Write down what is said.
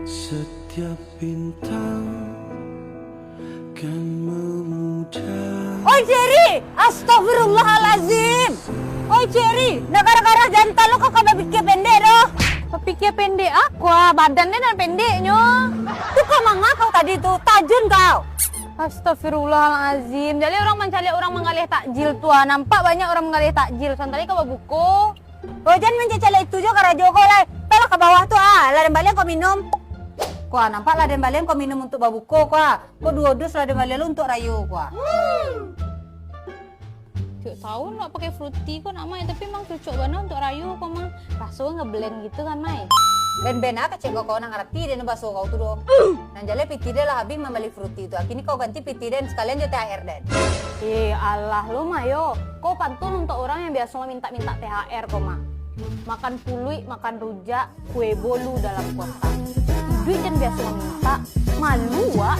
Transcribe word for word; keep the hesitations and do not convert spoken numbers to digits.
Setiap bintang kan memuja. Oi Cherry, astagfirullahalazim. Oi Cherry, ndak gara-gara jantan lo kau ka bapikia pendek doh. Bapikia pendek aku ah, badan den nan pendeknyo. Tu kau manga kau tadi tu, tajun kau. Astagfirullahalazim. Jadi orang mancaliak orang manggaleh takjil tu ah. Nampak banyak orang manggaleh takjil. Santali kau babuko. Oh, jan mancacaliak itu jo karajo ko lai. Talah ka bawah tu ah, lah den balian ko minum. Ko ah, nampak lah den balian ko minum untuak babuko ko ah. Ko duo dus lah den balian lo untuak rayo ko ah. Tiok tahun awak pakai fruity ko nak mai, tapi emang cocok bana untuak rayo ko mah. Raso ngeblend gitu kan mai. Ben-ben ah kecek kau, kau nak ngarati den baso kau tu doh. Nan jaleh pitih den lah habih mambali fruity tu. Kini kau ganti pitih den sakalian jo T H R den. Eh, alah lo mah yo. Kau pantun untuak urang yang biaso mamintak-mintak T H R ko mah. Makan puluik, makan rujak, kue bolu dalam kotak. Duit jan biaso mamintak, malu wak.